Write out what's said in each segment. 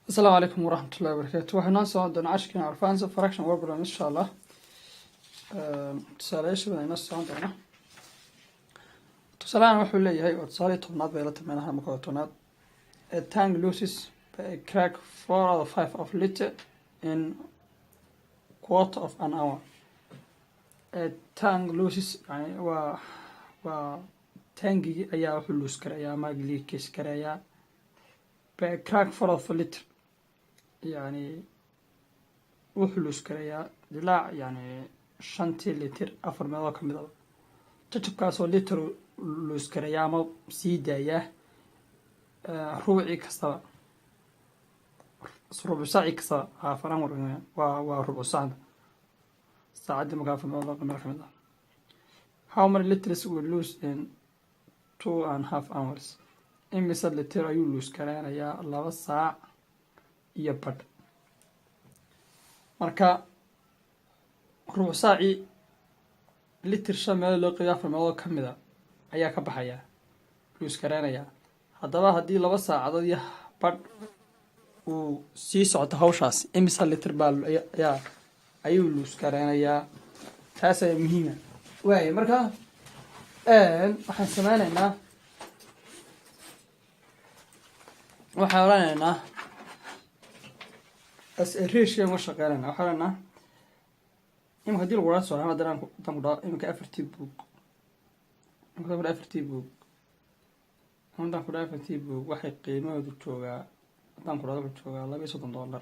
Asalaamu calaykum waraxmatullahi wabarakaatu. Waxaan noo socon doonaa cashirkeena advance fraction problem, insha Allah. Tusaalayaasha badan inoo socon doona. Tusaalahan wuxuu leeyahay, waa tusaalihii 10aad bay la tilmaanaha marka waa 10aad. A tank loses by a crack four out of five of liter in quarter of an hour. A tank loses, yani waa taangigii ayaa wuxuu lose garayaa ama leakage garayaa by a crack four of a liter, yani wuxuu lose garayaa dilaac, yani shantii litir afar meelood ka mid a jajabkaasoo liter lose garayaa ama sii daayaa rubcii kastaba, rubuc saacii kastaba, half an hour waa rubuc saacda, saacaddii marka afar meelood meel ka mid ah. How many liters will lose in 2.5 hours? Imise liter ayuu lose gareynayaa 2 saac iyo badh? Marka rubuc saacii litir shan meelood loo qeybiyo afar meelood ka mida ayaa ka baxaya, lose gareynayaa. Haddaba haddii 2 saacadood iyo badh uu sii socto hawshaas, imise liter baa ayaa ayuu lose gareynayaa? Taas ayaa muhiima waaya. Marka waxaan sameyneynaa, waxaan odhanaynaa as a ratio uga shaqeynayna. Waxaan odhanaynaa imika hadii lagu dhaha soo haddana haddaan ku dhaho imika afartii buug, imika ku dhaho afartii buug, haddaan ku dhaho afartii buug waxay qiimahoodu joogaa, haddaan ku dhahdo wuxuu joogaa $32,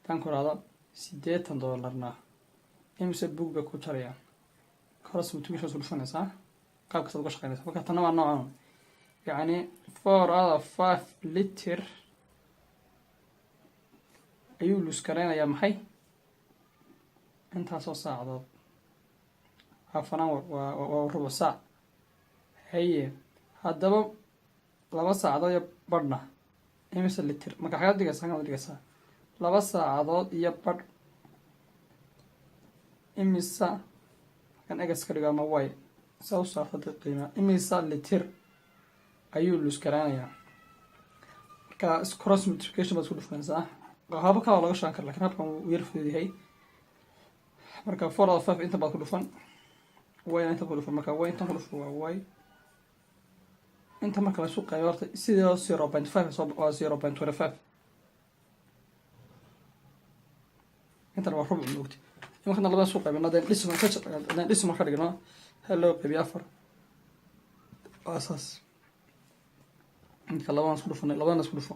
haddaan ku dhahdo $80-na, imise buug bay ku jarayaan? Cross multiplication su dhufanaysaa, qaab kastaad uga shaqeynaysa. Marka tanna waa noocan, yacni four out of five liter ayuu lose gareynayaa. Maxay intaasoo saacadood? Half an hour waa rubuc saac. Haye, haddaba 2 saacadood iyo badhna imise litir? Marka xagaad dhigaysaa? Xagaad dhigaysaa 2 saacadood iyo badh imisa kan x ka dhigo ama y saa u saarta qiima, imisa litir ayuu lose gareynayaa? Marka cross multiplication baad isku dhufanaysaa. Haba kale waa laga shaan kara, lakin habkan wuu yar fudud yahay. Marka four out of five intan baad ku dhufan, y intan ku dhufan. Marka y intan ku dhufan waa y inta. Marka la isu qaybo horta sidee 0.5 soo waa 0.25. Intan waa rubuc, moogti. Imankana labada isu qaybino, hadeen decimal ka, hadeen decimal ka dhigno, hal loo qaybiyo afar waa saas. Marka labadan isku dhufanay, labadana isku dhufo.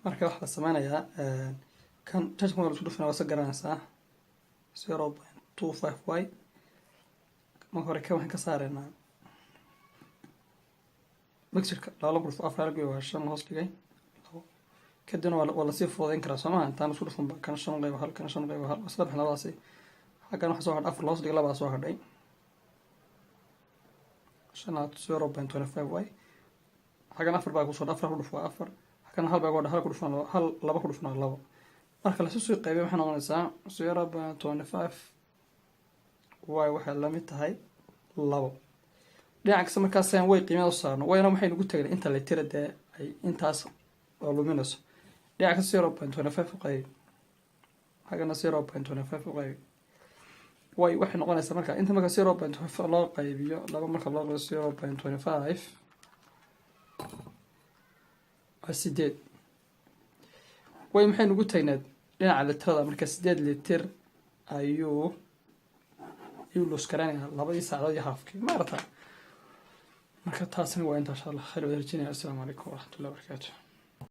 Marka waxaa la sameynayaa kan jajka marka la isku dhufana waa sa garanaysaa 0.25 y. Marka hore kan waxaan ka saareynaa mixirka, laba ku dhufo afar halgoy waa shan, hoos dhigay labo. Kadibna waa lasii fududeyn karaa, soo maha? Intaan isku dhufan kan shan qayb hal, kan shan qayb hal, isla bixin labadaasi. Xaggan waxa soo hadhay afar, hoos dhigay labaa soo hadhay shanaad 0.25 y. Xaggan afar baa kusoo, afar ku dhuf waa afar. Xaggan hal baa ku hadhay, hal ku dhufan hal, laba ku dhufan waa labo. Marka lasu sii qaybiyo waxay noqonaysaa 0.25 y waxay la mid tahay labo. Dhinac kasta markaasaan way qiimada u saarno, wayna waxay nagu tagnay inta litira dee ay intaas oo luminayso. Dhinac kasta 0.25 u qaybi, xaggana 0.25 u qaybi. Y waxay noqonaysaa marka inta marka 0.5 loo qaybiyo laba, marka loo qaybiyo 0.25 waa sideed. Way maxay nagu tagneed dhinaca litirada? Marka 8 litir ayuu lose garanayaa labadii saacadood iyo haafkii, maarata. Marka taasina waa inta, insha Allah. Khayr wada rajinaya. Assalaamu calaykum waraxmatullahi wabarakaatu.